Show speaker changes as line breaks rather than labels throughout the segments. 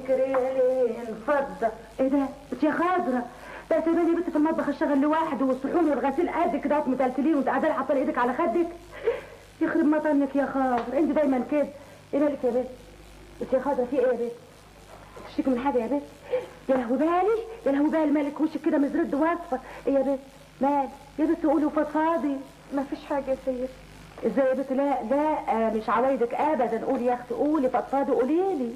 كريلين فضة. ايه ده؟ انت يا خضرة ده سايباني يا بنت في المطبخ اشتغل لوحدي والصحون والغسيل قد كده متلتلين وانت قاعدة حاطه ايدك على خدك. يخرب مطنك يا خضرة، انت دايما كده. ايه مالك يا بنت؟ انت يا خضرة في ايه يا بنت؟ تشتكي من حاجة يا بنت؟ يا لهوي بالي، يا لهوي بالي، مالك وشك كده مزرد واصفر؟ ايه يا بنت؟ مالك يا بنت؟ قولي وفضفاضي.
مفيش حاجة يا سيدي.
ازاي يا بنت؟ لا لا مش عوايدك ابدا. قولي يا اختي، قولي فضفاضي، قولي لي.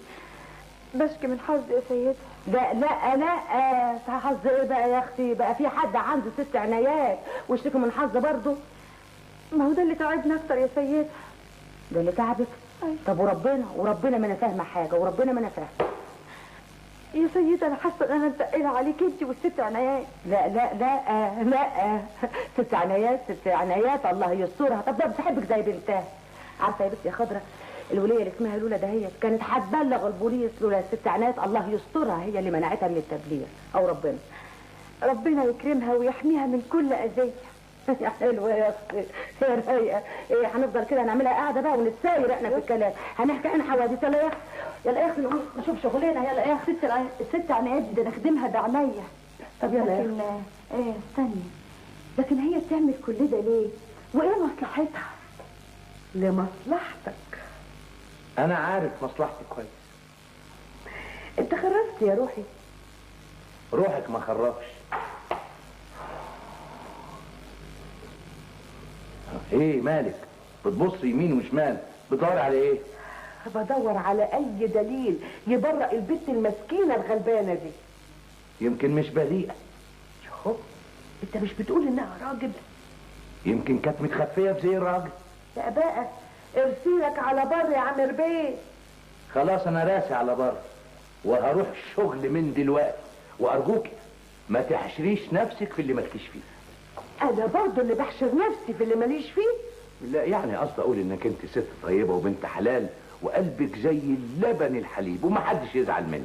بشكي من حظي يا سيدي.
لا لا لا، حظ ايه بقى يا اختي؟ بقى في حد عنده 6 عنايات واشتكي من حظ برضه؟
ما هو ده اللي تعبني اكتر يا سيدي.
ده اللي تعبك؟
أيوة.
طب وربنا، وربنا ما انا فاهمه حاجة، وربنا ما انا فاهمه.
يا سيدة انا حاسه ان انا متقله عليك انت والست عنايات.
لا لا لا لا، 6 عنايات، 6 عنايات الله يسترها. طب ده بتحبك زي بنتها. عارفه يا بنت يا خضرة، الوليه اللي اسمها لولا دهيت كانت هتبلغ البوليس لولا الست عنايات الله يسترها، هي اللي منعتها من التبليغ. او ربنا،
ربنا يكرمها ويحميها من كل اذيه.
يا حلوة يا اختي، يا رايقة. ايه هنفضل كده نعملها قاعدة بقى ونتساير احنا في الكلام؟ هنحكي احنا حواديت. يلا يا اختي، يلا يا اختي نشوف شغلنا. يلا يا اختي.
الست عنايات دي ده نخدمها بعينيا.
طب يلا يا
لكن ايه استني، لكن هي بتعمل كل ده ليه؟ وايه مصلحتها؟
لمصلحتك.
انا عارف مصلحتي كويس.
انت خرفت يا روحي.
روحك ما خرفش. ايه مالك؟ بتبص يمين وشمال، بتدور على ايه؟
بدور على اي دليل يبرأ البت المسكينة الغلبانه دي.
يمكن مش بريئة.
شوف، انت مش بتقول انها راجل؟
يمكن كانت متخفيه في زي الراجل.
لا بقى، ارسيلك على بر يا عم ربيع.
خلاص انا راسي على بر، وهروح الشغل من دلوقتي، وارجوك ما تحشريش نفسك في اللي مالكيش فيه.
انا برضه اللي بحشر نفسي في اللي ماليش فيه؟
لا يعني قصدي اقول انك انت ست طيبة وبنت حلال وقلبك زي اللبن الحليب ومحدش يزعل منك.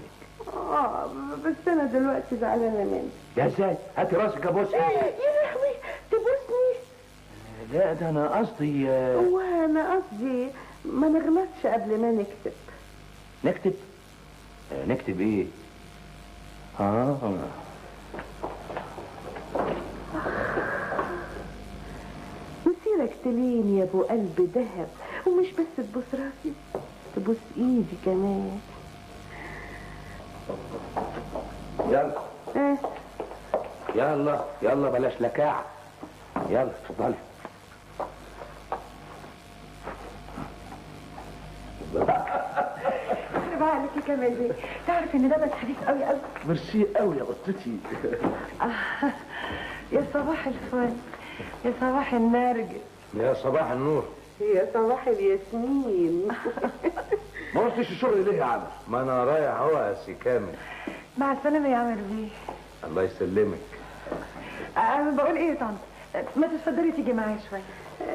بس انا دلوقتي زعلانة منك.
يا ازاي؟ هاتي راسك ابوسك.
يا لهوي تبوسني؟
لا ده انا قصدي،
وانا قصدي ما نغلطش قبل ما نكتب.
نكتب؟ نكتب ايه؟
مسيرك تلين يا ابو قلب ذهب، ومش بس تبوس راسي، تبوس ايدي كمان.
يلا
ايه؟
يلا يلا بلاش لكاعة. يلا اتفضلي.
يخرب عقلك يا كمال بيه، تعرف ان ده بس حديث قوي قوي.
ميرسي قوي يا قطتي.
يا صباح الفل، يا صباح النرجس،
يا صباح النور،
يا صباح الياسمين.
ما رحتش الشغل ليه يا عامر؟
ما انا رايح اهو يا سي كامل.
مع السلامة يا عامر بيه.
الله يسلمك.
انا بقول ايه يا طنط، ما تتفضلي تيجي معايا شوية.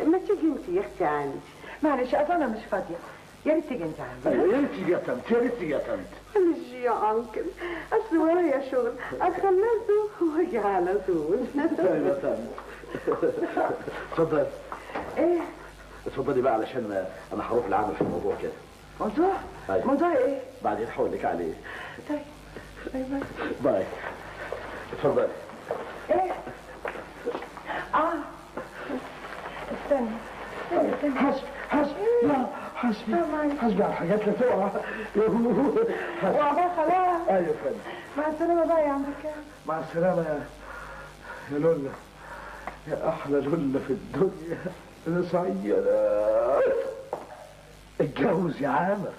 ما تيجي انت يا اختي عندي.
معلش اصل انا مش فاضية، يا ريت تيجي انت عندي.
يا ريت تيجي يا طنط، يا ريت تيجي يا طنط.
معلش يا انكل، اصل ورايا شغل اخلصه واجي على طول.
طيب يا طنط اتفضلي.
ايه؟
اتفضلي بقى علشان انا هروح لعامر في الموضوع كده.
موضوع؟
أيوة.
موضوع ايه؟
بعدين هقول لك عليه.
طيب bye bye.
bye. اتفضلي.
ايه؟ استني استني.
حسبي حسبي، لا حسبي حسبي على الحاجات اللي تقع.
وقع خلاص.
ايوه يا فندم.
مع السلامة بقى يا عم كامل.
مع السلامة يا لولا، يا أحلى لولا في الدنيا. أنا سعيد. اتجوز يا عامر،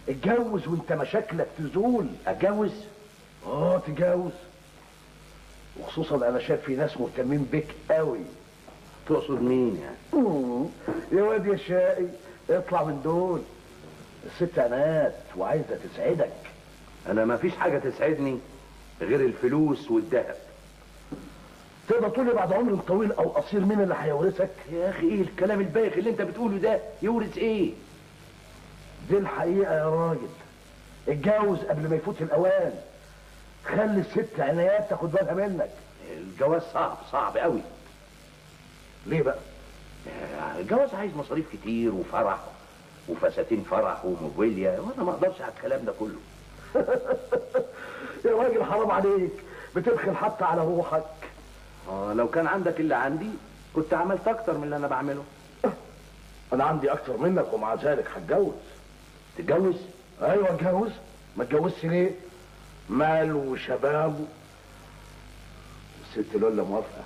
اتجوز وأنت مشاكلك تزول.
اتجوز؟
تجوز، وخصوصا أنا شايف في ناس مهتمين بك قوي.
تقصد مين يعني؟
يا واد يا شقي، اطلع من دول. الست عنات وعايزة تسعدك.
أنا ما فيش حاجة تسعدني غير الفلوس والذهب.
تقدر تقول لي بعد عمر طويل او قصير مين اللي هيورثك؟
يا اخي ايه الكلام البايخ اللي انت بتقوله ده؟ يورث ايه؟
دي الحقيقة يا راجل. اتجوز قبل ما يفوت الاوان. خلي الست عنايات تاخد بالها منك.
الجواز صعب، صعب قوي.
ليه بقى؟
الجواز عايز مصاريف كتير وفرح وفساتين فرح وموبيليا، وانا ما اقدرش على الكلام ده كله.
يا راجل حرام عليك، بتبخل حتى على روحك.
لو كان عندك اللي عندي كنت عملت اكتر من اللي انا بعمله.
انا عندي اكتر منك ومع ذلك هتجوز.
تتجوز؟
ايوه اتجوز. ما اتجوزش ليه؟ مال وشباب. الست لولا موافقة.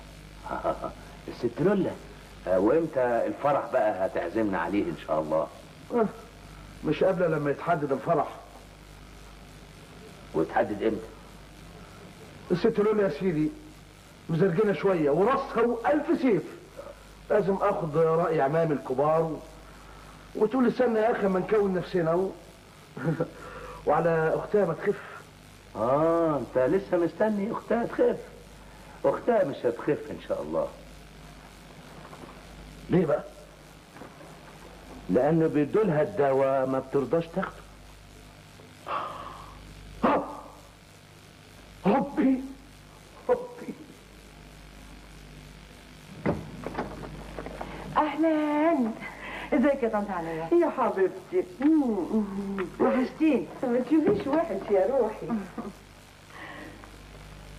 الست لولا؟ وامتى الفرح بقى هتعزمنا عليه ان شاء الله؟
مش قبل لما يتحدد الفرح.
ويتحدد امتى؟
الست لولا يا سيدي مزرجنه شوية وراسها والف سيف. لازم اخد راي عمامي الكبار وتقول لي استنى يا اخي ما نكون نفسنا وعلى اختها ما تخف.
انت لسه مستني اختها تخف؟ اختها مش هتخف ان شاء الله.
ليه بقى؟
لانه بيدولها الدواء ما بترضاش تاخده.
ربي ربي.
اهلا، ازيك يا طنط عناية؟
يا حبيبتي
وحشتيني.
ما تشوفيش وحش يا روحي.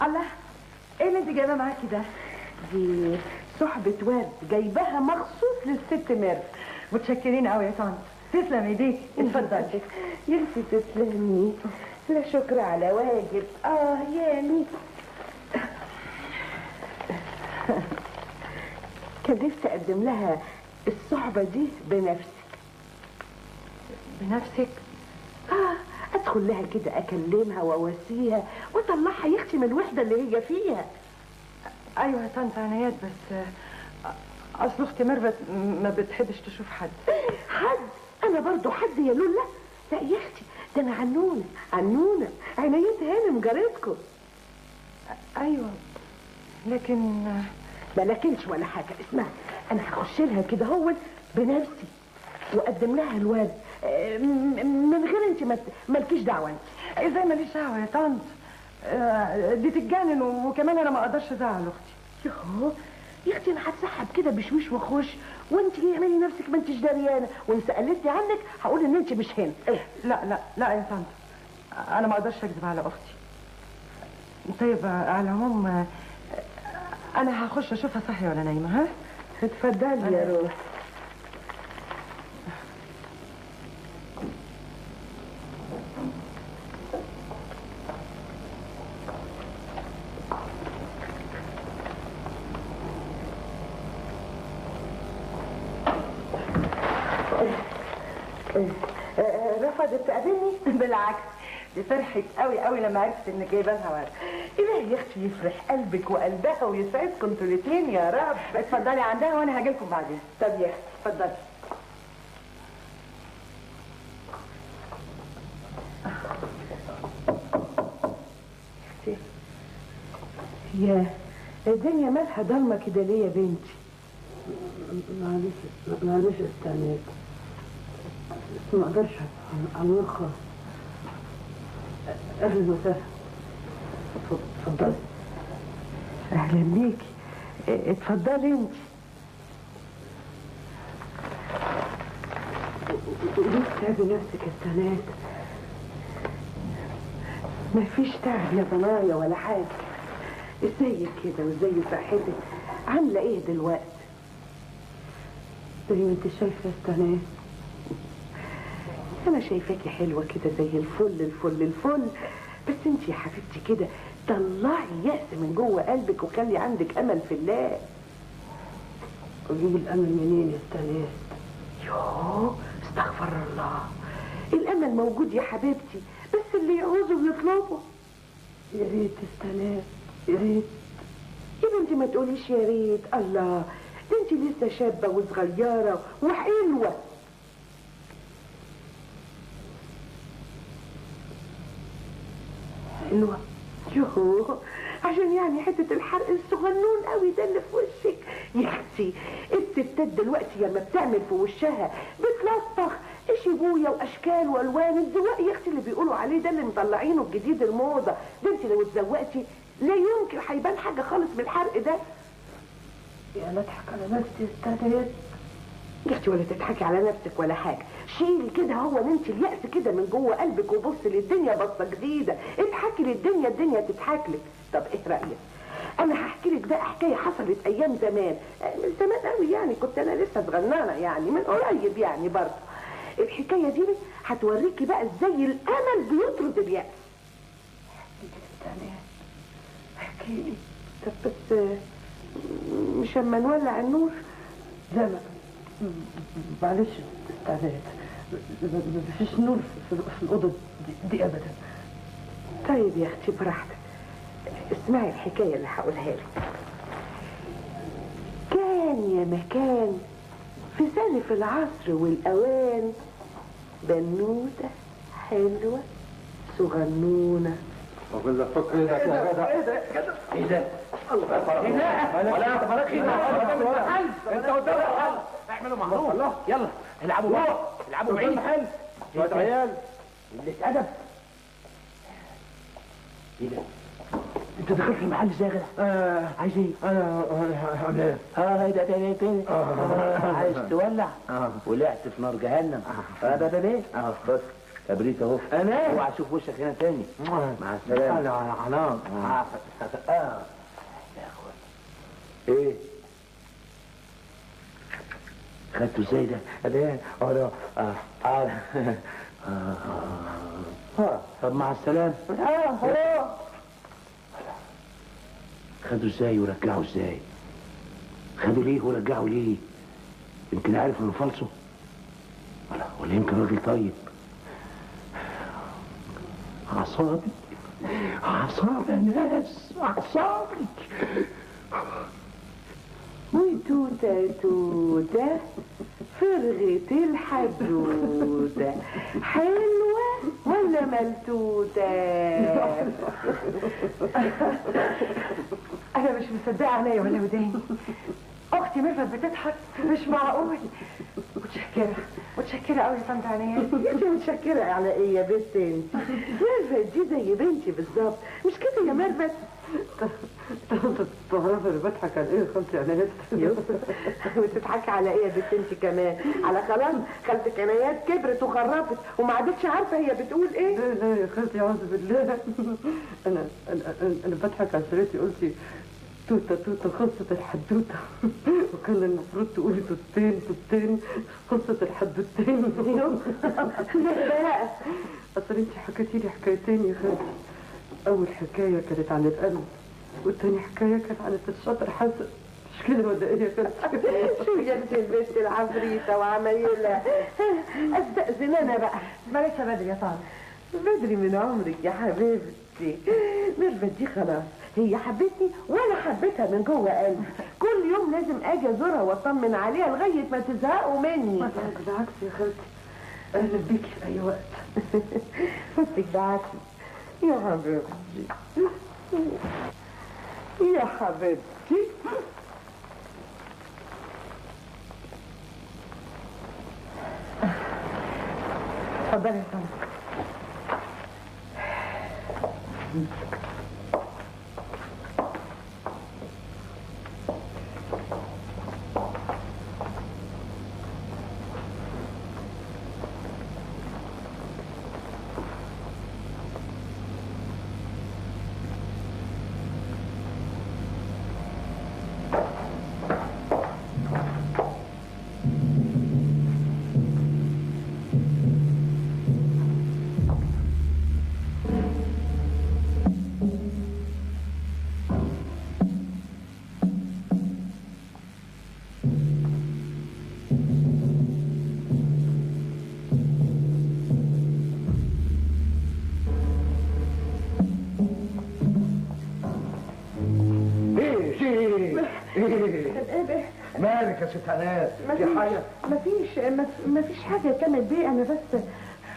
الله، ايه اللي انت جايباه معاكي ده؟
دي صحبة ورد جايباها مخصوص للست ميرفت.
متشكرين قوي يا طنط، تسلم ايديك. اتفضلي.
يا اختي تسلمي، لا شكر على واجب. يامي كان نفسي اقدم لها الصحبة دي بنفسي.
بنفسك؟
ادخل لها كده اكلمها واواسيها واطلعها يا اختي من الوحدة اللي هي فيها.
ايوه يا طنط عنايات، بس اصل اختي ميرفت ما بتحبش تشوف حد.
حد؟ انا برضو حد يا لولا؟ لا يا اختي، ده انا عنونه عنونه عنايات هانم جارتكم.
ايوه لكن
ما لكنش ولا حاجة. اسمع، انا هخش لها كده هو بنفسي واقدم لها الورد من غير انت مالكيش دعوه. انت
ازاي ماليش دعوه يا طنط؟ دي تتجنن، وكمان انا ما اقدرش ازعل اختي.
يوه يا اختي، انا هتسحب كده بشويش واخش، وانت اعملي نفسك ما انتش دريانه، وان سالتني عنك هقول ان انت مش هنا.
لا لا لا يا طنط، انا ما اقدرش اكذب على اختي. طيب على العموم انا هخش اشوفها صاحية ولا نايمة. ها
اتفضلي يا روح. رفضت تقابلني؟
بالعكس، دي فرحت قوي قوي لما عرفت انك جايبه لها ورد.
إلهي يا اختي يفرح قلبك وقلبها ويسعدكم انتوا الاثنين يا رب.
اتفضلي عندها وانا هاجي لكم بعدين.
طب يا اختي
اتفضلي.
اختي يا الدنيا مالها ضلمة كده ليه يا بنتي؟
معلش معلش استنيت، بس ما اقدرش على النور خالص. اهلا وسهلا، اتفضلي.
اهلا بيكي، اتفضلي انت. ليه تتعبي نفسك يا استنات؟ مفيش تعب يا ضنايا ولا حاجة. ازيك كده وازاي صحتك؟ عامله ايه دلوقتي؟
زي ما انت شايفه يا استنات.
انا شايفاكي حلوة كده زي الفل الفل الفل، بس انت يا حبيبتي كده طلعي يأس من جوه قلبك وخلي عندك امل في الله.
اجيب الامل منين يا استنات؟
يوه استغفر الله، الامل موجود يا حبيبتي، بس اللي يعوزه ويطلبه.
يا ريت استنات، يا ريت.
يا بنتي ما تقوليش يا ريت، الله ده انت لسه شابه وصغيره وحلوه.
حلوة؟
يوه عشان يعني حتة الحرق الصغنون قوي ده اللي في وشك يا اختي. الستات دلوقتي لما بتعمل في وشها بتلطخ ايش بويا واشكال والوان. الزواق يا اختي اللي بيقولوا عليه ده اللي مطلعينه الجديد الموضة ده، انت لو اتزوقتي لا يمكن هيبان حاجة خالص من الحرق ده.
يا انا اضحك على نفسي يا استاذه
يا اختي ولا تضحكي على نفسك ولا حاجة، شيلي كده هو انت اليأس كده من جوه قلبك، وبصي للدنيا بصة جديدة، اضحكي للدنيا الدنيا تضحك لك. طب ايه رايك؟ انا هحكي لك بقى حكاية حصلت ايام زمان، من زمان قوي يعني، كنت انا لسه صغننه يعني، من قريب يعني برضه. الحكاية دي هتوريكي بقى ازاي الامل بيطرد اليأس. احكي لي. طب بس مش اما نولع النور؟
لا معلش استعداد، مفيش نور في الأوضة دي أبدا.
طيب يا أختي براحتك، اسمعي الحكاية اللي هقولها لك. كان يا مكان في سالف العصر والأوان بنوتة حلوة صغنونة.
أقول لك فك ايدك يا جدع. ايه ده؟
ايه ده؟ الله، ولا انت قدام الحل، اعملوا معروف. يلا العبوا بقى، العبوا بعيد.
المحل شوية عيال
اللي اتأدب. ايه ده؟ انت دخلت المحل ازاي يا جدع؟ عايز ايه؟
انا عامل ايه؟
ايه ده تاني تاني؟ عايز تولع؟ ولعت في نار جهنم. ده ليه؟ خد كبريت اهو.
انا
اوعى اشوف وشك هنا تاني. مع السلامة.
انا حرام.
يا اخوان ايه؟ خدته ازاي ده؟ ده طب مع السلامة. خدوا ازاي ورجعوا ازاي؟ خدوا ليه ورجعوا ليه؟ يمكن عارف انه فالصو، ولا يمكن راجل طيب. اعصابي اعصابي يا ناس، اعصابي.
وتوتة توتة فرغت الحدوتة، حلوة ولا ملتوتة؟
أنا مش مصدقة عينيا ولا وداني. أختي ميرفت بتضحك، مش معقول. متشكرة متشكرة قوي يا طنط عناية.
انت متشكرة على إيه يا بنت انت؟ ميرفت دي زي بنتي بالظبط، مش كده يا ميرفت؟
طنط تعرفي انا بضحك على ايه يا خالتي عنايات؟
وتضحكي على ايه يا بنت انت كمان؟ على خلاص خالتك عنايات كبرت وخرفت وما عادتش عارفه هي بتقول ايه؟
لا لا يا خالتي اعوذ بالله. انا انا انا بضحك على شريتي، قلتي توتة توتة خلصت الحدوتة، وكان المفروض تقولي توتين توتين خلصت الحدوتين.
لا
اصل انت حكيتي لي حكايتين يا خالتي. أول حكاية كانت عن القلب، والتاني حكاية كانت عن الشاطر حسن، مش كده ولا إيه يا خالتي؟
شو يا بنت البنت العفريتة وعمايلها. أستأذن أنا بقى.
ما لسه بدري يا طارق.
بدري من عمرك يا حبيبتي. ميرفت دي خلاص هي حبتني وأنا حبيتها من جوه قلبي، كل يوم لازم أجي أزورها وأطمن عليها لغاية ما تزهقوا مني.
بالعكس يا خالتي، أهلا بيكي في أي وقت.
فوتك بعافية يا حبيبتي، يا حبيبتي.
اتفضلي يا طنط.
مالك يا ست عناد؟ في حاجة؟
مفيش حاجة يا كامل بيه، أنا بس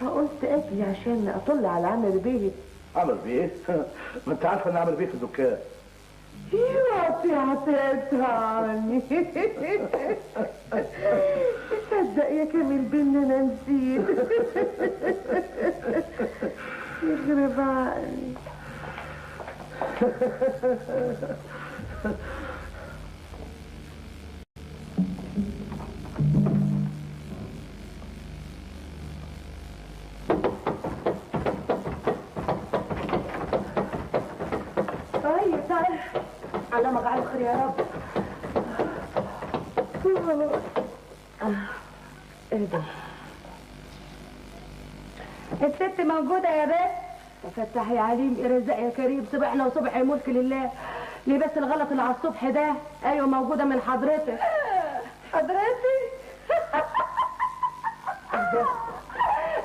قلت أجي عشان أطل على عمل بيه.
عمل بيه؟ ما أنت عارفة إن عمل بيه في الدكان.
يا عطيتها عني. تصدق يا كامل بيه إن أنا نسيت. يخرب عقلي.
اللهم اجعله خير يا رب. ايه ده؟ الست موجودة يا بنت؟ فتح يا عليم يا رزاق يا كريم، صبحنا وصبح الملك لله. ليه بس الغلط اللي على الصبح ده؟ ايوه موجودة من حضرتك.
حضرتي؟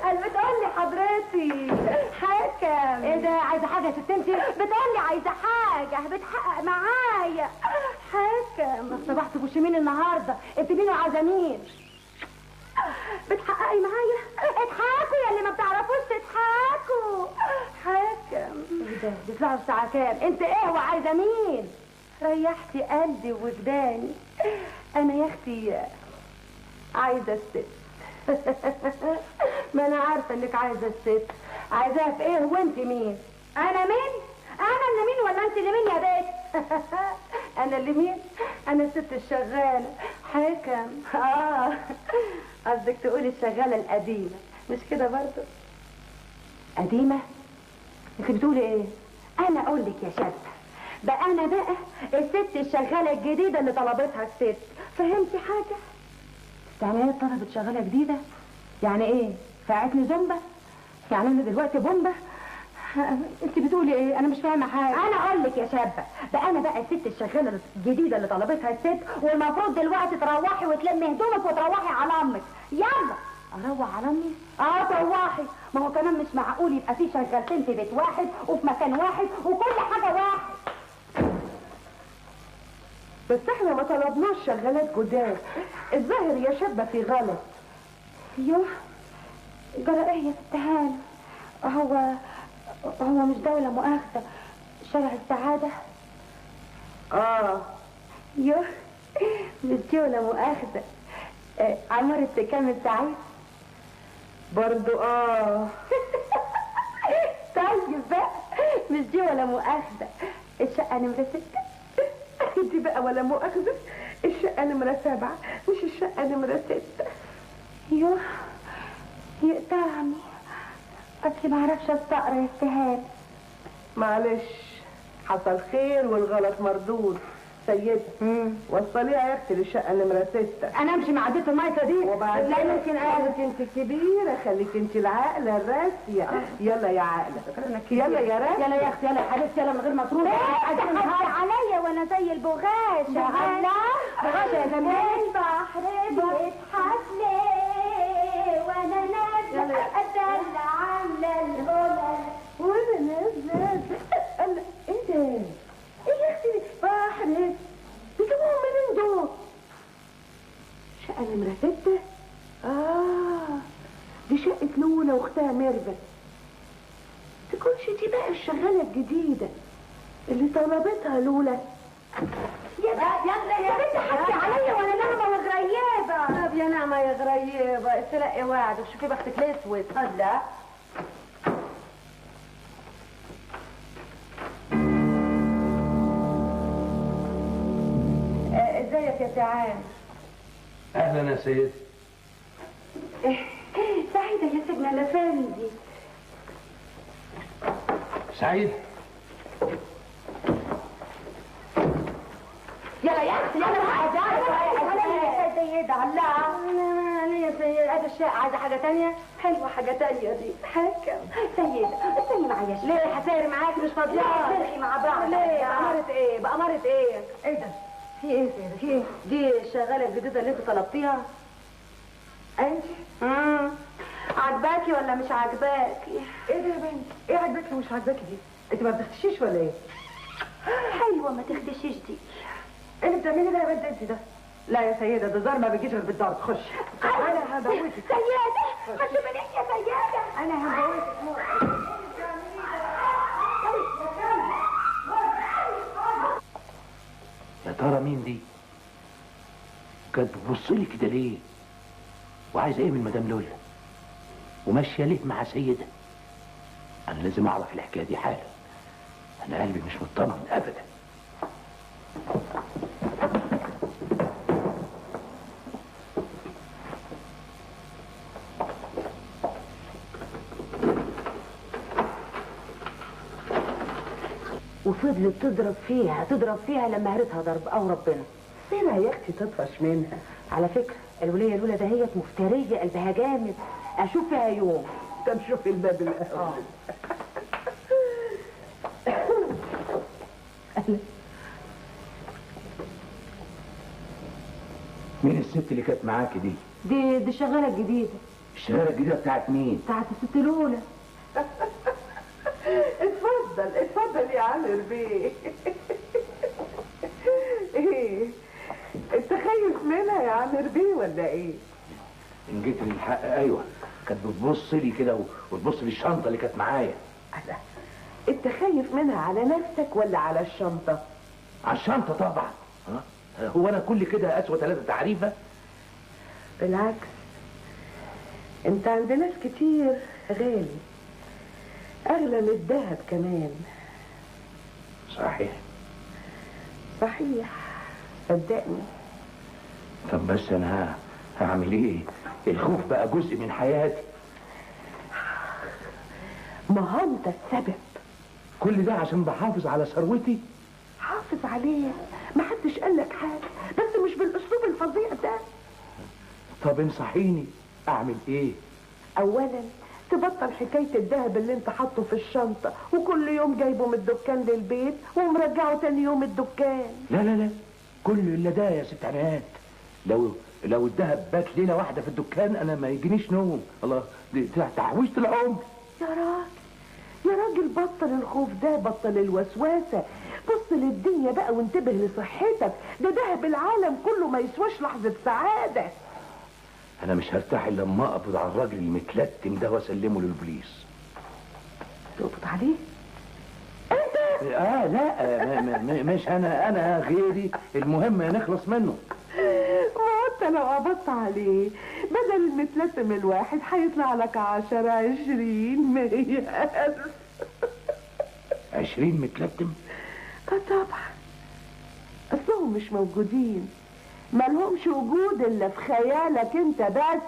قال بتقول لي حضرتي حكم.
ايه ده؟ عايزه حاجة يا ست انت؟
بتقول لي عايزه حاجة، بتحقق معايا حكم.
صبحت في وش مين النهارده؟ انت مين وعايزه مين؟
بتحققي معايا؟ اضحكوا يا اللي ما بتعرفوش تضحكوا. حكم.
ايه ده؟ بيطلعوا الساعة كام؟ انت ايه وعايزه مين؟
ريحتي قلبي ووجداني. انا يا اختي عايزه الست.
ما انا عارفه انك عايزه الست. عايزاها في ايه وانت مين؟
انا مين؟ انا اللي مين ولا انت اللي مين يا بنت؟
انا اللي مين؟ انا الست الشغاله حكم. قصدك تقولي الشغاله القديمة مش كده برضه؟ قديمة؟ انت بتقولي ايه؟
انا اقول لك يا شابه، بقى انا بقى الست الشغاله الجديدة اللي طلبتها الست، فهمتي حاجة؟
يعني ايه طلبت شغالة جديدة؟ يعني ايه؟ فقعتني زومبا؟ يعني انا دلوقتي بومبا؟ انت بتقولي ايه؟ انا مش فاهمه حاجة.
انا اقول لك يا شابه، بقى انا بقى الست الشغاله الجديدة اللي طلبتها الست، والمفروض دلوقتي تروحي وتلمي هدومك وتروحي على امك. يلا.
اروح على امي؟
تروحي، ما هو كمان مش معقول يبقى في شغالتين في بيت واحد وفي مكان واحد وكل حاجة واحد.
بس احنا ما طلبناش شغالات جداد، الظاهر يا شابه في غلط.
يوه جرى ايه يا ست هانم؟ هو مش دولة مؤاخذة شارع السعادة؟ يوه مش دولة مؤاخذة عمارة كامل سعيد؟
برضو.
طيب بقى مش دي ولا مؤاخذة الشقة نمرة 6؟
دي بقى ولا مؤاخذة الشقة نمرة 7 مش الشقة نمرة 6.
يوه يقطعني، اصلي ما اعرفش استقرا يا استهان.
معلش حصل خير والغلط مردود. سيدة وصليها يا اختي للشقه نمره 6.
انا امشي مع بنت المايكه دي؟
وبعدين
لا يمكن.
خليك انت كبيرة، خليك انت العاقلة الراسية. يلا يا عاقلة، يلا يا راسية،
يلا يا اختي، يلا يا حبيبتي، يلا من غير ما تروحي.
تحط عليا وانا زي البغاشه.
الله بغاشه يا جميل.
البحر بيضحك ليه وانا نازله ادلع على القلل
وانا نازله. ايه ده؟ ايه يا اختي بحر بيجيبوهم منين دول؟ شقة نمرة 6؟ دي شقة لولا واختها ميرفت. تكونش دي بقى الشغالة الجديدة اللي طلبتها لولا؟
يا بنت حكي عليا وانا ناعمة وغريبة.
طب يا ناعمة يا غريبة تلاقي وعدك، شوفي بختك الاسود. هلا ازيك يا سعاد؟
اهلا يا سيدي.
سعيدة يا سيدنا الافندي.
سعيد
يلا يا اختي يلا يا سيدة. الله يا سيدة هذا الشيء. عايزة حاجة تانية؟ حلوة حاجة تانية دي.
حكم سيدة استني معايا شوية.
ليه هسير معاكي؟ مش فاضية.
ليه مع بعض؟
ليه بأمارة ايه؟ بأمارة ايه؟ ايه ده؟ في ايه يا سيدة؟ في ايه؟ دي الشغالة الجديدة اللي انت طلبتيها؟
انت؟ عجباكي ولا مش عجباكي؟
ايه ده يا بنت؟ ايه عجباكي ومش عجباكي دي؟ انت ما بتختشيش ولا ايه؟
حلوة ما تختشيش دي.
ايه اللي بتعملي ده يا بنت انت ده؟ لا يا سيدة ده زار ما بيجيش غير بالضرب. خش. انا هموتك
سيدة، ما تشوفنيش يا سيدة.
انا هموتك.
يا ترى مين دي؟ كانت بتبص لي كده ليه؟ وعايزه ايه من مدام لولا؟ وماشية ليه مع سيده؟ انا لازم اعرف الحكاية دي حالا. انا قلبي مش مطمن ابدا.
وفضلت تضرب فيها تضرب فيها لما هرتها ضرب او ربنا.
سيبها يا اختي تطفش منها.
على فكرة الوليه الاولى دهيت مفتريه، قلبها جامد، اشوف فيها يوم.
طب شوفي الباب الاول.
مين الست اللي كانت معاكي دي؟
دي الشغاله الجديدة.
الشغاله الجديدة بتاعت مين؟
بتاعت الست الاولى.
اتفضل اتفضل يا عامر بيه. ايه انت خايف منها يا عامر بيه ولا ايه؟
ان جيت للحق ايوه، كانت بتبص لي كده وتبص للشنطه اللي كانت معايا.
لا انت خايف منها على نفسك ولا على الشنطة؟
على الشنطة طبعا. ها هو انا كل كده اسوى 3 تعريفه؟
بالعكس، انت عند ناس كتير غالي، اغلى من الذهب كمان.
صحيح
صحيح صدقني.
طب بس انا هعمل ايه؟ الخوف بقى جزء من حياتي.
ما هو انت السبب.
كل ده عشان بحافظ على ثروتي؟
حافظ عليها، محدش قالك حاجة، بس مش بالاسلوب الفظيع ده.
طب انصحيني اعمل ايه؟
اولا تبطل حكاية الذهب اللي انت حاطه في الشنطة وكل يوم جايبه من الدكان للبيت ومرجعه تاني يوم الدكان.
لا لا لا، كل اللي ده يا ست عناد، لو الذهب بات ليلة واحدة في الدكان انا ما يجينيش نوم. الله، دي تحويشه العمر.
يا راجل يا راجل بطل الخوف ده، بطل الوسواسه، بص للدنيا بقى وانتبه لصحتك، ده ذهب العالم كله ما يسواش لحظة سعادة.
انا مش هرتاح الا لما اقبض على الراجل المتلتم ده واسلمه للبوليس.
تقبض عليه؟ انت؟
لا مش انا غيري، المهم نخلص منه.
ما انت لو قبضت عليه بدل المتلتم الواحد هيطلع لك 10 20 100 ألف.
20 متلتم؟
اه طبعا، اصلهم مش موجودين، مالهمش وجود الا في خيالك انت بس.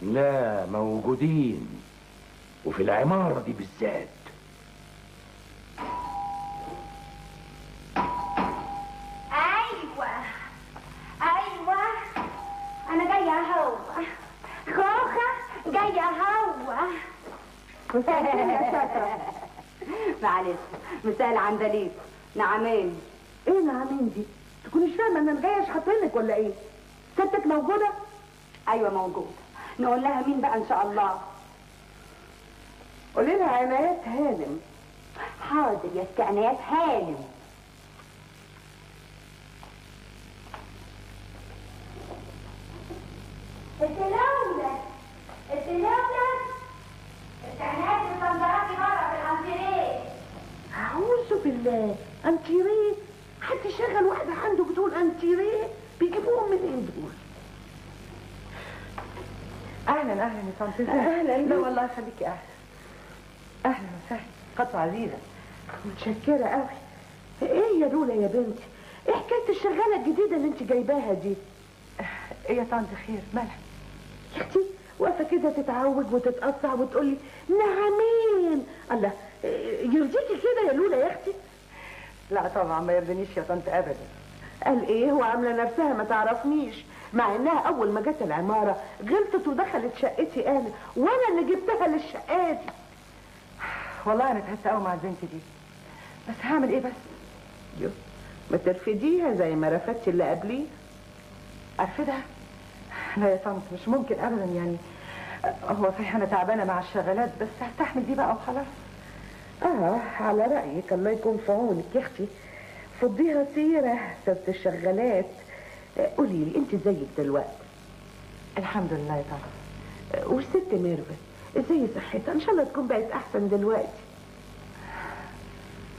لا موجودين، وفي العمارة دي بالذات.
ايوه ايوه انا جاية اهو، خوخه جاية اهو. معلش مساء العندليب. نعمين.
ايه نعمين دي؟ تكونيش فاهمه ان انا جاية اشحطلك ولا ايه؟ ستك موجودة؟
ايوه موجودة. نقول لها مين بقى ان شاء الله؟
قولي لها عنايات هانم.
حاضر يا ست عنايات هانم. التلاولة التلاولة العنايات الصندراتي بره في الانتريه.
اعوذ بالله، انتريه؟ حد شغل واحدة عنده بتقول انتريه؟ بيجيبوهم منين دول؟
اهلا اهلا يا طنط.
اهلا.
لا والله يخليكي، اهلا اهلا وسهلا، خطوة عزيزة.
متشكرة قوي. ايه يا لولا يا بنتي؟ ايه حكاية الشغالة الجديدة اللي انت جايباها دي؟
ايه يا طنط خير، مالها؟
يا اختي واقفة كده تتعوج وتتقطع وتقولي نعمين. الله يرضيكي كده يا لولا يا اختي؟
لا طبعا ما يرضينيش يا طنط ابدا.
قال ايه هو عامله نفسها ما تعرفنيش، مع انها اول ما جت العمارة غلطت ودخلت شقتي انا، وانا اللي جبتها للشقه دي.
والله انا تعبت قوي مع البنت دي، بس هعمل ايه بس؟
يو ما ترفديها زي ما رفدتي اللي قبليه.
ارفدها؟ لا يا طنط مش ممكن ابدا، يعني هو صحيح انا تعبانة مع الشغالات بس هستحمل دي بقى وخلاص.
على رأيك، الله يكون في عونك يا اختي. فضيها سيرة سيرة الشغالات. قولي لي انت ازيك دلوقتي؟
الحمد لله يا طنط.
والست ميرفت ازاي صحتها؟ ان شاء الله تكون بقت احسن دلوقتي.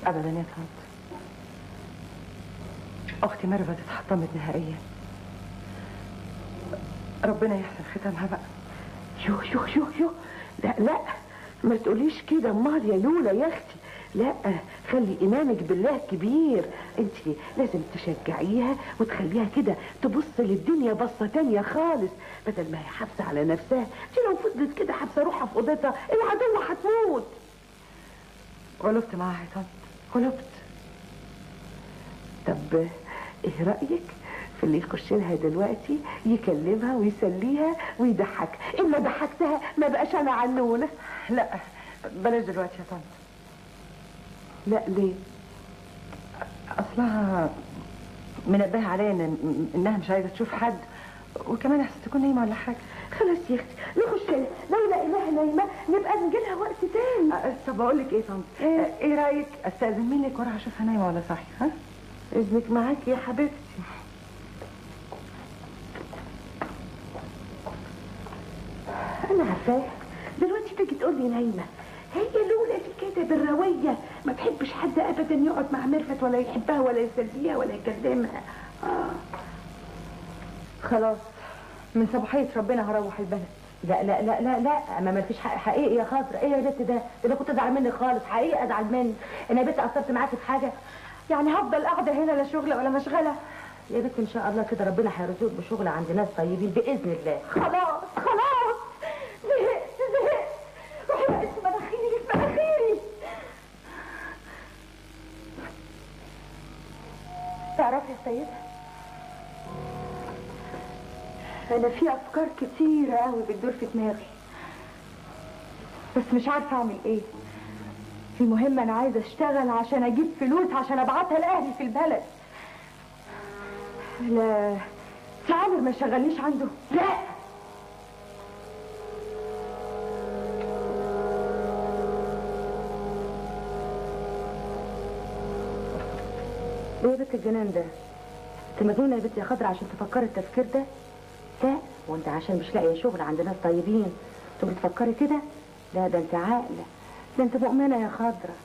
ابدا يا طنط، اختي ميرفت اتحطمت نهائيا، ربنا يحسن ختامها بقى.
يو يو يو يو، لا لا ما تقوليش كده امال يا لولا يا اختي. لا خلي ايمانك بالله كبير، انت لازم تشجعيها وتخليها كده تبص للدنيا بصة تانية خالص، بدل ما هي حابسه على نفسها. انت لو فضلت كده حابسه روحها في اوضتها العدوه هتموت.
غلطت معاها يا طنط،
غلبت. طب ايه رأيك في اللي يخش لها دلوقتي يكلمها ويسليها ويضحك؟ إلا ضحكتها ما بقاش أنا عنونة.
لا بلاش دلوقتي يا طنط.
لا ليه؟
أصلها منبهة عليا إنها مش عايزة تشوف حد، وكمان أحسن تكون نايمة ولا حاجة.
خلاص يا أختي نخش لها، لو لقيناها نايمة نبقى نجيلها وقت تاني.
طب أقول لك إيه طنط؟ إيه رأيك أستأذن منك وأروح أشوفها نايمة ولا صاحية؟ ها؟
إذنك معاكي يا حبيبتي. أنا عارفاها دلوقتي تيجي تقول لي نايمة. هي لولا دي كده بالروية، ما تحبش حد أبدا يقعد مع ميرفت ولا يحبها ولا يسليها ولا يكلمها.
خلاص من صباحية ربنا هروح البلد.
لا لا لا لا لا، ما فيش حق حقيقي يا خاطر. ايه يا بنت ده؟ ده انا كنت ازعل منك خالص، حقيقي ازعل منك. انا يا بنت قصرت معاكي في حاجة؟
يعني هفضل قاعدة هنا لا شغل ولا مشغلة؟
يا بنت ان شاء الله كده ربنا هيرزقك بشغل عند ناس طيبين باذن الله.
خلاص خلاص زهقت زهقت، روحي بقى في مناخيري في مناخيري. تعرفي يا سيدة، أنا في أفكار كتيرة أوي بتدور في دماغي، بس مش عارفة أعمل إيه. المهم أنا عايزة أشتغل عشان أجيب فلوس عشان أبعتها لأهلي في البلد. لا عامر ما يشغلنيش عنده. لا
ايه يا بنت الجنان ده؟ انت مجنونة يا بنت يا خضرة عشان تفكري التفكير ده؟ لا وانت عشان مش لاقيه شغل عند ناس طيبين تبقي تفكري كده؟ لا ده انت عاقلة، ده انت مؤمنة يا خضرة.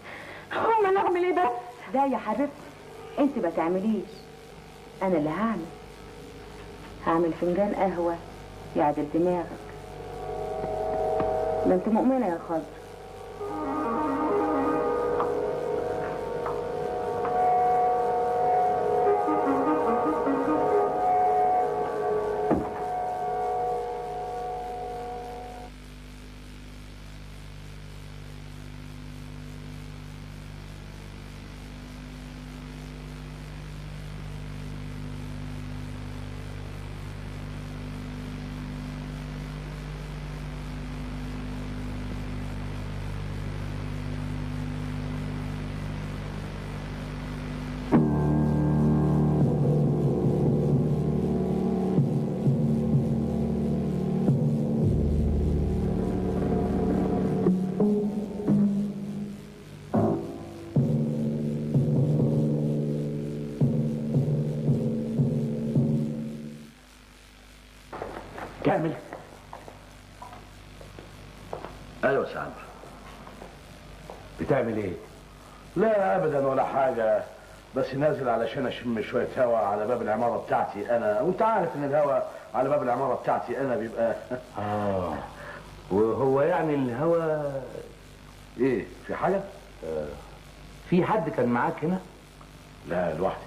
امال انا اعمل ايه بس؟
لا يا حبيبتي انت ما تعمليش، انا اللي هعمل. هعمل فنجان قهوة يعدل دماغك. ده انت مؤمنة يا خضرة.
كامل.
ايوه يا سامر.
بتعمل ايه؟
لا ابدا ولا حاجة، بس نازل علشان اشم شوية هوا على باب العمارة بتاعتي انا، وانت عارف ان الهوا على باب العمارة بتاعتي انا بيبقى
وهو يعني الهوا
ايه؟ في حاجة؟
في حد كان معاك هنا؟
لا لوحدي.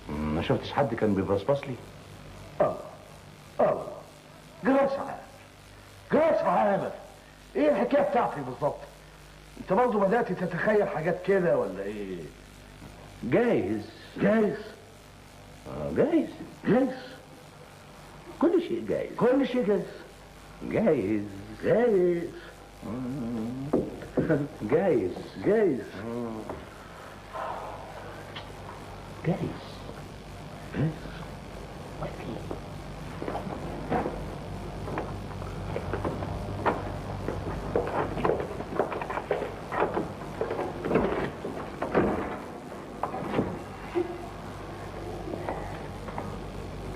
ما شفتش حد كان بيبصبص لي؟
الله جراس عامر، جراس عامر، ايه الحكاية بتاعتي بالظبط؟ انت برضه بدأت تتخيل حاجات كده ولا ايه؟
جايز
جايز
جايز
جايز،
كل شيء جايز،
كل شيء جايز،
جايز
جايز
جايز
جايز
جايز جايز.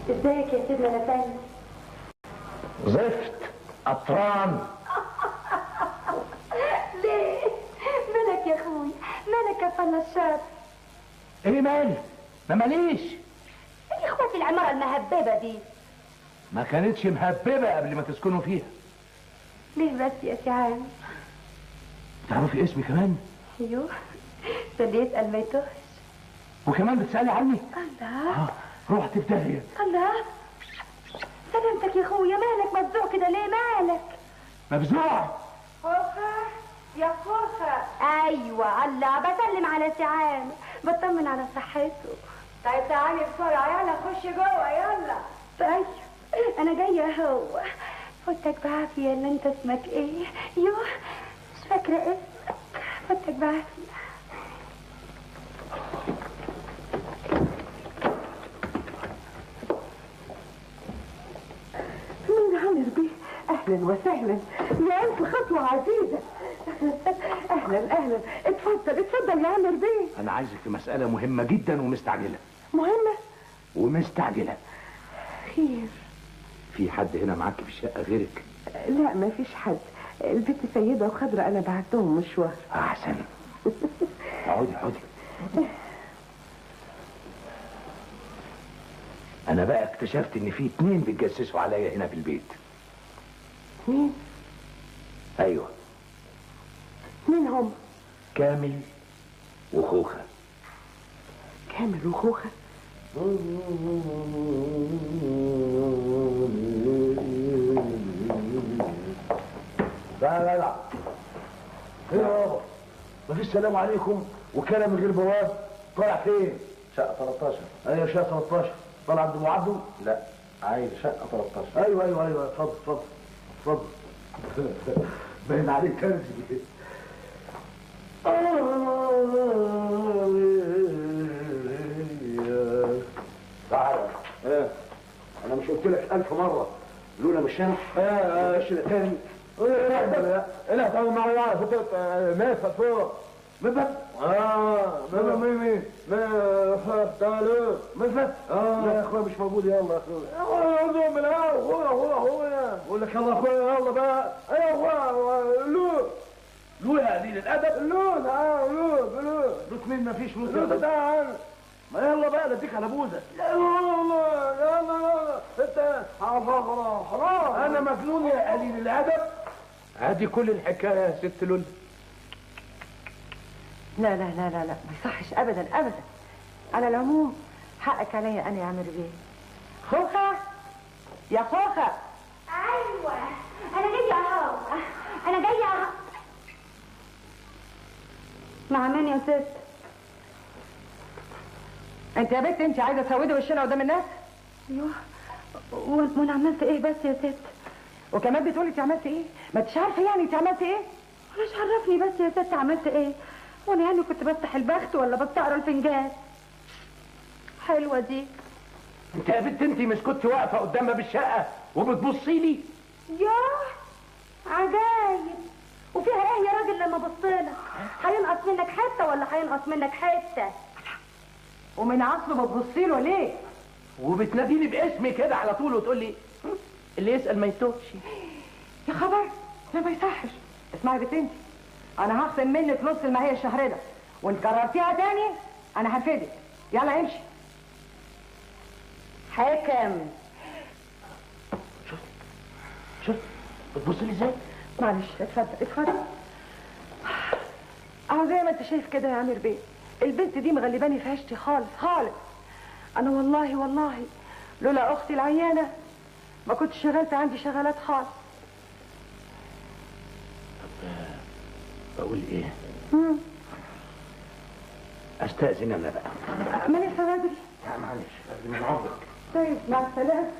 ازيك يا سيدنا نتاني؟
زفت قطران.
ليه؟ مالك يا اخوي؟ مالك يا فلاشات؟
ايه مالي؟ ما ماليش.
ايه يا اخواتي العمارة المهببة دي؟
ما كانتش مهببة قبل ما تسكنوا فيها.
ليه بس يا سي عامر؟
تعرفي اسمي كمان؟
ايوه، ده اللي يسأل ما يتوهش.
وكمان بتسألي عني؟
الله.
رحت في داهية.
الله، سلامتك يا اخويا، مالك مفزوع كده ليه؟ مالك؟
مفزوع؟
خوخة
يا خوخه.
ايوه الله، بسلم على سي عامر، بطمن على صحته.
طيب تعالي بسرعة، يلا خشي جوه يلا.
طيب انا جاية اهو. فوتك بعافية. اللي انت اسمك ايه؟ يوه مش فاكره اسمك. فوتك بعافية.
مين عامر بيه؟ اهلا وسهلا يا الف خطوة عزيزه. اهلا اهلا، اتفضل اتفضل يا عامر بيه.
انا عايزك في مسالة مهمة جدا ومستعجله.
مهمة
ومستعجله؟
خير،
في حد هنا معاك في الشقة غيرك؟
لا ما فيش حد، البت سيده وخضره انا بعتهم مشوار.
احسن. اقعدي اقعدي. انا بقى اكتشفت ان في 2 بيتجسسوا عليا هنا في البيت.
مين؟
ايوه.
مين هم؟
كامل وخوخه.
كامل وخوخه؟
لا لا لا، ايه يا بابا؟ مفيش سلام عليكم وكلام من غير بواب. طالع فين؟
شقه 13.
ايوه شقه 13. طالع عند ابو عبده؟
لا، عايز شقه 13.
ايوه ايوه ايوه، اتفضل اتفضل اتفضل. باين عليك ترزي. تعالى. ايه انا مش قلت لك 1000 مرة لولا مش انا مش تاني؟ ايه
لا طبعا ما اعرف ما فوق
مفت.
ما مين ما تعالوا
مفت. لا يا اخويا مش موجود. يلا يا اخويا
من هو هو هو
بقول لك يلا يا اخويا يلا بقى.
ايوه لو
لو يا قليل الادب.
لو لو لو
لو مين؟ مفيش لو.
تعال
ما يلا بقى اديك على بوزك.
لا لا لا انت حرام.
انا مجنون يا قليل الادب.
ادي كل الحكاية يا ست لول.
لا لا لا لا لا، ما يصحش ابدا ابدا. على العموم حقك عليا انا يا عامر بيه. خوخه يا خوخه.
ايوه انا جاية اهو، انا جاية اهو. مع مين يا ست؟
انت يا بنت انت عايزه تسودي وشنا قدام الناس؟
ايوه وانا عملت ايه بس يا ست؟
وكمان بتقولي انت عملت ايه؟ ما انتش عارفه يعني انت عملت ايه؟
مش عرفني بس يا ست عملت ايه؟ وانا يعني كنت بفتح البخت ولا بستقرا الفنجان؟ حلوة دي.
انت يا بنت انت مش كنت واقفة قدام باب الشقة وبتبصي لي؟
ياه عجايب. وفيها ايه يا راجل لما بصيلك؟ هينقص منك حتة ولا هينقص منك حتة؟
ومن عصره بتبصي له ليه؟
وبتناديني باسمي كده على طول وتقول لي اللي يسأل ما يتوهش.
يا خبر، لا ما يصحش. اسمعي يا بنت انت، انا هخصم منك نص الماهية الشهر ده، وان كررتيها تاني انا هرفدك. يلا امشي.
حكم.
شفت شفت بتبص لي ازاي؟
معلش اتفضل اتفضل. اهو زي ما انت شايف كده يا عامر بيه، البنت دي مغلباني في عيشتي خالص خالص. انا والله والله لولا اختي العيانه ما كنت شغلت عندي شغلات خالص.
طب بقول ايه؟ استأذن انا بقى.
ما لسه بدري.
لا معلش بدري من عمرك.
طيب مع السلامة.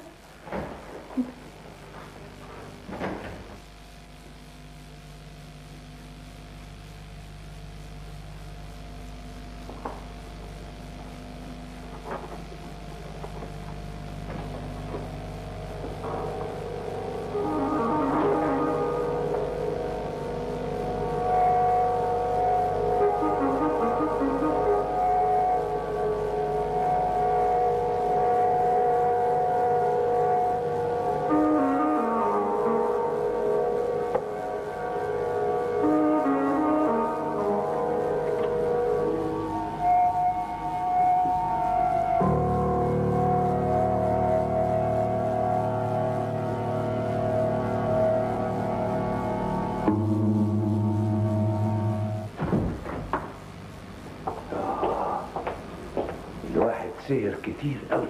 سهر كتير قوي.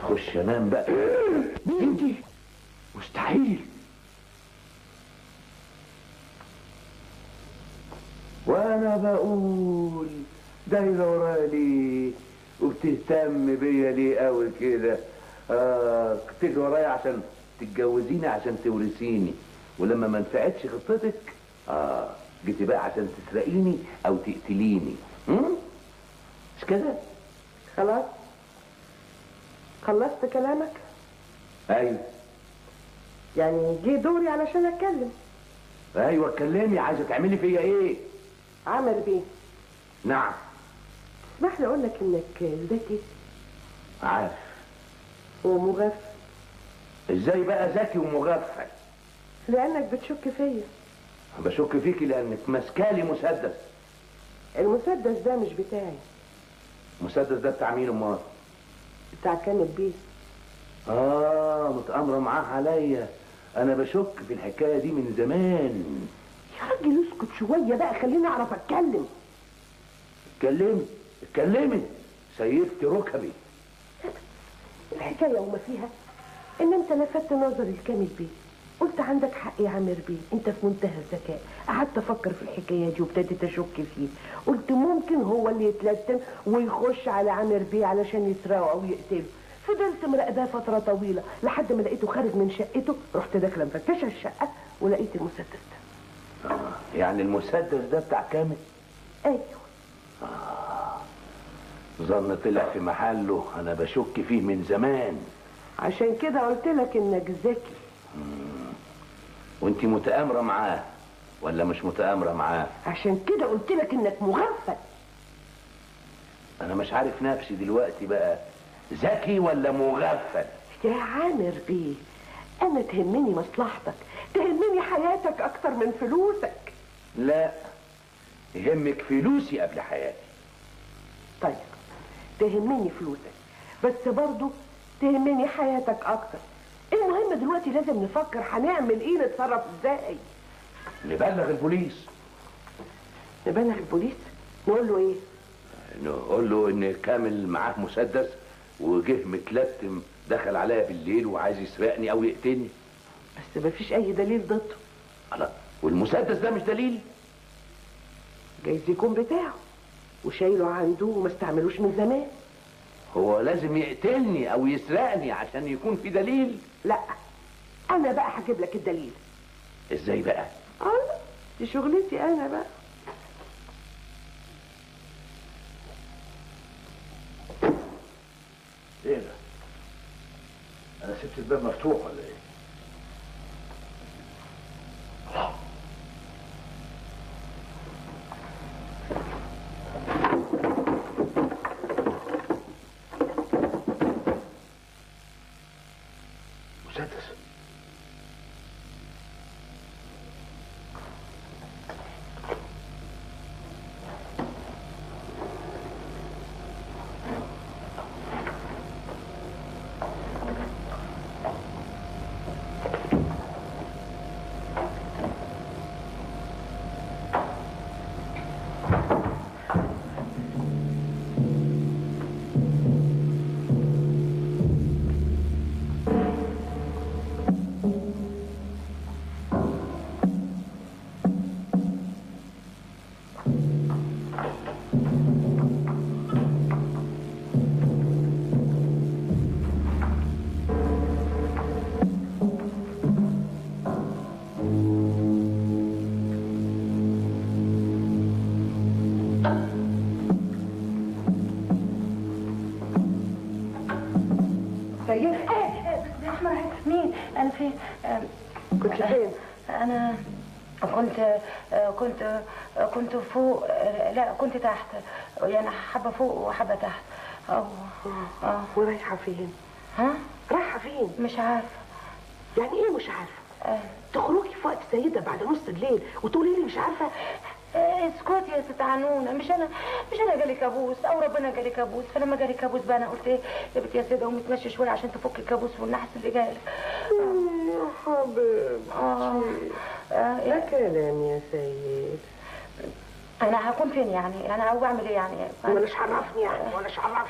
خش انام بقى. انتي مستحيل. وانا بقول دايرة ورايا ليه وبتهتم بيا ليه قوي كده؟ تجري ورايا عشان تتجوزيني، عشان تورثيني، ولما ما نفعتش خطتك جيتي بقى عشان تسرقيني او تقتليني. مش كده؟
خلاص خلصت كلامك؟
ايوه.
يعني جه دوري علشان اتكلم.
ايوه اتكلمي، عايزه تعملي فيا ايه؟
عمل بيه.
نعم.
تسمح لي اقول لك انك ذكي؟
عارف.
ومغفل.
ازاي بقى ذكي ومغفل؟
لانك بتشك فيا.
بشك فيكي لانك ماسكالي مسدس.
المسدس ده مش بتاعي.
المسدس ده بتاع مين امال؟
بتاع كامل بيه.
متآمرة معاه عليا. انا بشك في الحكاية دي من زمان.
يا راجل اسكت شوية بقى، خليني اعرف اتكلم.
اتكلمي اتكلمي، سيبت ركبي.
الحكاية وما فيها ان انت لفت نظري لكامل بيه، قلت عندك حق يا عامر بيه، انت في منتهى الذكاء. قعدت افكر في الحكاية دي وابتديت اشك فيه، قلت ممكن هو اللي يتلتم ويخش على عامر بيه علشان يسرقه او يقتله. فضلت مراقباه فترة طويلة لحد ما لقيته خارج من شقته، رحت داخله مفتشه الشقة ولقيت المسدس ده.
يعني المسدس ده بتاع كامل؟
ايوه.
ظن طلع في محله، انا بشك فيه من زمان.
عشان كده قلت لك انك ذكي.
وانت متآمرة معاه ولا مش متآمرة معاه؟
عشان كده قلت لك انك مغفل.
انا مش عارف نفسي دلوقتي بقى ذكي ولا مغفل.
يا عامر بيه، انا تهمني مصلحتك، تهمني حياتك اكتر من فلوسك.
لا، يهمك فلوسي قبل حياتي.
طيب تهمني فلوسك، بس برضو تهمني حياتك اكتر. المهم دلوقتي لازم نفكر هنعمل ايه، نتصرف ازاي.
نبلغ البوليس.
نبلغ البوليس؟ نقول له ايه؟
نقول له ان كامل معاه مسدس وجه متلتم دخل عليا بالليل وعايز يسرقني او يقتلني.
بس مفيش اي دليل ضده.
لا، والمسدس ده مش دليل؟
جايز يكون بتاعه وشايله عنده وما استعملوش من زمان.
هو لازم يقتلني او يسرقني عشان يكون في دليل؟
لا، انا بقى هجيب لك الدليل.
ازاي بقى؟
دي شغلتي انا بقى.
ايه ده؟ انا سبت الباب مفتوح ولا ايه؟ مسدس.
مين؟ أنا فين؟
كنت فين؟
أنا كنت فوق، لا كنت تحت، يعني حبة فوق وحبة تحت.
ورايحة فين؟
ها؟
رايحة فين؟
مش عارفة.
يعني إيه مش عارفة؟ تخرجي في وقت زي ده بعد نص الليل وتقولي لي مش عارفة؟
اسكتي يا ست عنونه، مش انا جالي كابوس او ربنا جالي كابوس، فلما جالي كابوس بقى انا قلت ايه يا بنت يا سيده قومي تمشي شوية عشان تفك الكابوس والنحس اللي جالك.
يا حبيبتي ده كلام يا سيد.
انا هكون فين يعني؟ انا او بعمل ايه يعني؟
ولاش عرفني يعني، ولاش عرفني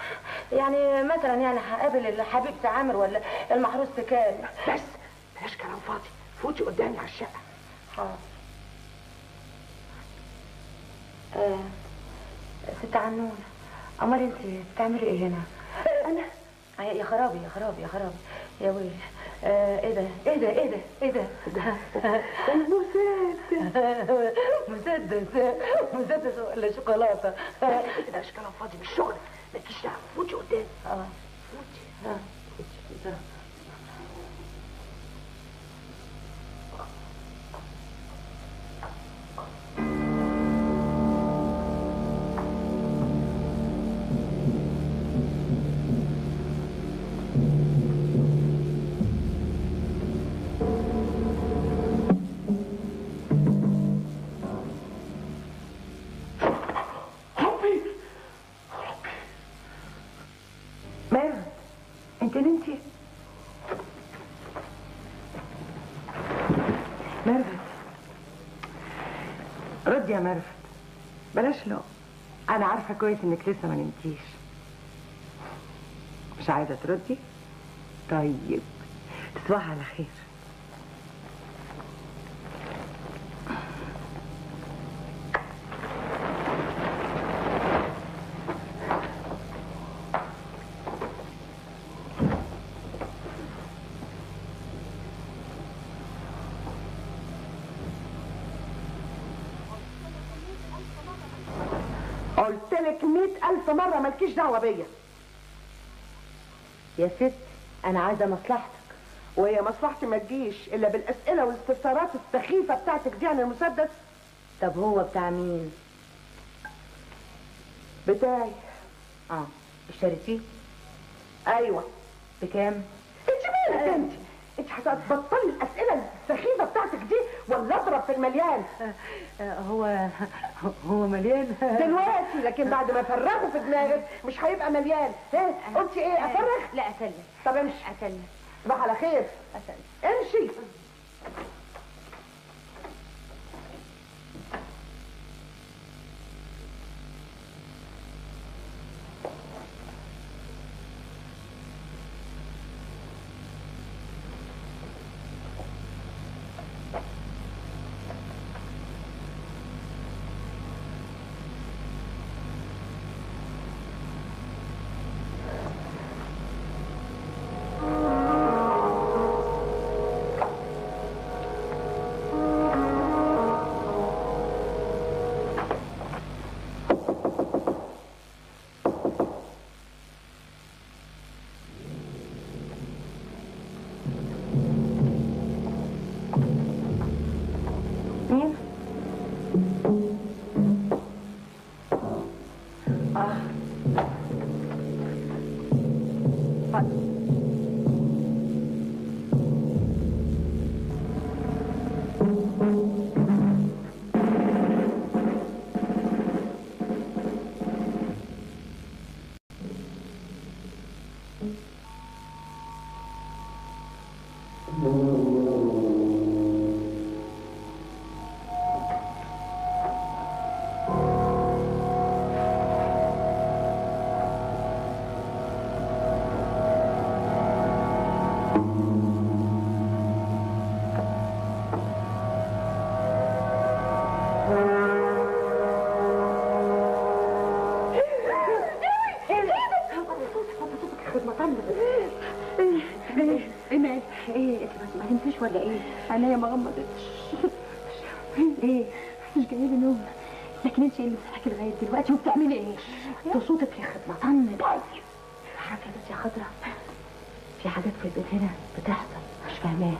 يعني مثلا يعني هقابل الحبيب عامر ولا المحروس كامل.
بس بلاش كلام فاضي، فوتي قدامي على الشقة.
حاضر. ست عنون، امال انت بتعملي ايه هنا؟ انا يا خرابي يا خرابي يا خرابي يا ويلي. ايه ده ايه ده ايه ده ايه ده؟ مسدس مسدس مسدس ولا شوكولاتة؟
ده مش كلام فاضي، مش شغلك، مالكيش دعوه، فوتي قدامي.
فوتي. فوتي.
انت نمتي؟ ميرفت ردي يا ميرفت، بلاش لو انا عارفه كويس انك لسه ما نمتيش. مش عايزه تردي؟ طيب تصبحي على خير.
قلتلك 100,000 مرة مالكيش دعوة بيا.
يا ست أنا عايزة مصلحتك.
وهي مصلحتي ما تجيش إلا بالأسئلة والاستفسارات السخيفة بتاعتك دي عن المسدس.
طب هو بتاع مين؟
بتاعي.
اشتريتيه؟
أيوه.
بكام؟
أنت مالك أنت؟ أنت هتبطلي الأسئلة السخيفة بتاعتك دي ولا أضرب في المليان؟
هو مليان
دلوقتي، لكن بعد ما افرغه في دماغك مش هيبقى مليان. ها قلتي ايه؟ افرغ؟
لا اسلم.
طب امشي.
اسلم.
صباح على خير.
اسلم.
امشي.
مين؟
ايه انت ما نمتيش ولا ايه؟
عينيا ما غمضتش.
ليه؟
مش جاية لي نوم. لكن انت ايه اللي مصحكي لغاية دلوقتي وبتعملي ايه؟
ده صوتك يا خدمة طن. عارفه يا بنت يا خضرة، في حاجات في البيت هنا بتحصل مش فاهماها،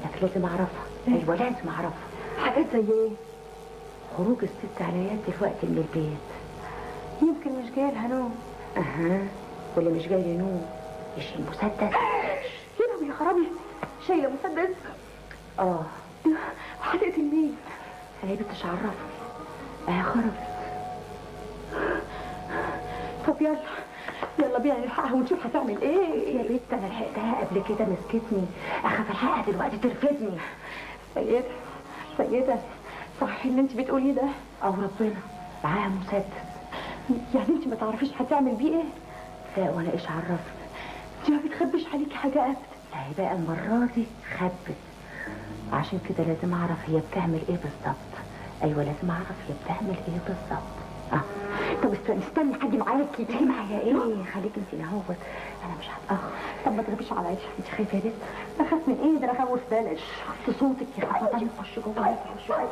لكن لازم اعرفها. ايوه لازم اعرفها.
حاجات زي ايه؟
خروج الست عنايات دلوقتي من البيت.
يمكن مش جاية لها نوم.
اها، واللي مش جاي له نوم يشيل مسدس.
يا لهوي يا خرابي، شايله مسدس؟
اه.
وهتقتل مين؟
انا يا بنت مش عرفني. خربت.
طب يلا يلا بينا نلحقها ونشوف هتعمل ايه.
يا بنت انا لحقتها قبل كده مسكتني، اخاف الحقها دلوقتي ترفدني.
سيدة سيدة، صح اللي انت بتقوليه ده؟
او ربنا معاها مسدس.
يعني انت ما تعرفيش هتعمل بيه ايه؟
لا وانا ايش عرفني؟
انت ما بتخبيش عليكي حاجة ابدا.
لا هي بقى المرة دي خبت، عشان كده لازم اعرف هي بتعمل ايه بالظبط. ايوه لازم اعرف هي بتعمل ايه بالظبط. طب استني حاجة معاكي. تيجي معايا ايه؟ خليك انت نهوت، انا مش هتاخر. طب ما تغيبيش عليا. انت خايفة يا بنت؟ اخاف من ايه؟ ده انا اخوف بلد. حط صوتك يا خطا. خش جوه، خش جوه.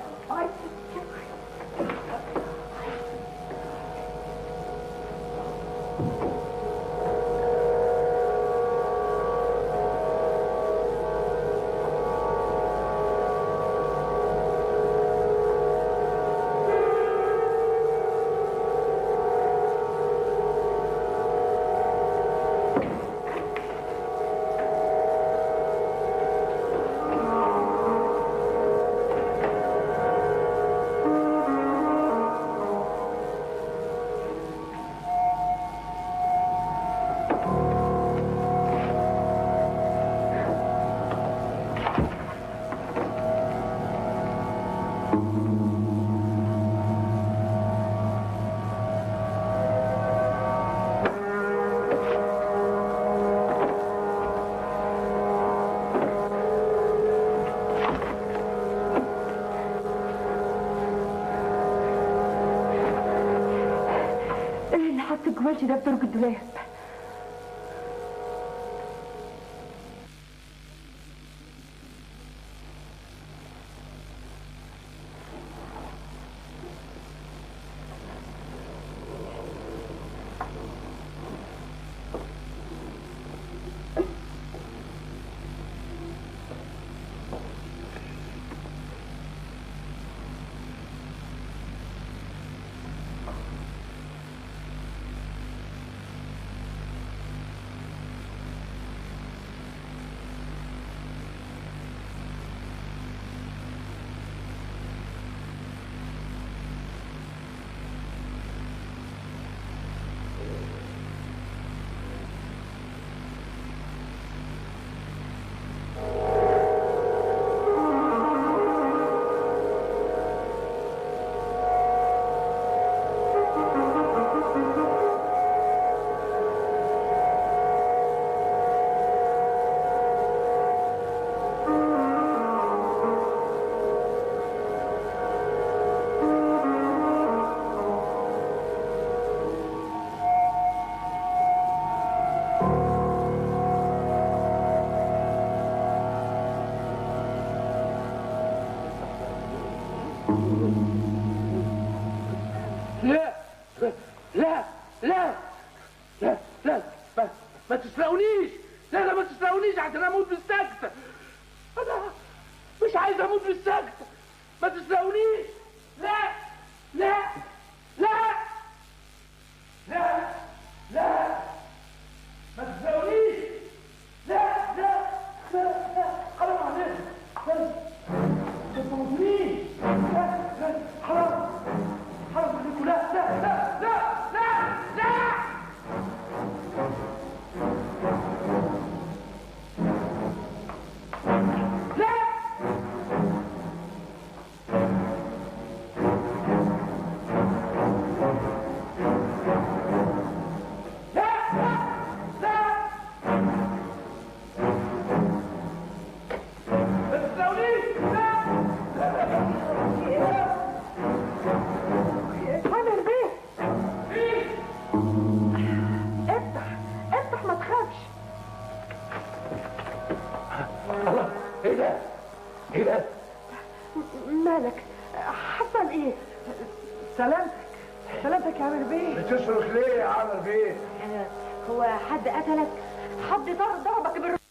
الجوالتي ده في درج الدولاب.
لا لا لا لا لا، ما تسرقونيش. لا لا ما تسرقونيش عشان اموت بالسكتة. انا مش عايز اموت بالسكتة. ما تسرقونيش. لا لا لا لا لا، ما تسرقونيش. لا لا لا لا، حرام عليك. ما تموتونيش. لا لا، حرام حرام عليكم. لا لا لا لا لا لا. لا لا لا، ما تسرقونيش. لا لا لا.
عامر بيه، افتح افتح، ما تخافش.
الله، ايه ده؟ ايه ده؟
مالك؟ حصل ايه؟ سلامتك سلامتك يا عامر بيه.
بتصرخ ليه يا عامر بيه؟
هو حد قتلك؟ حد ضربك بالرصاص؟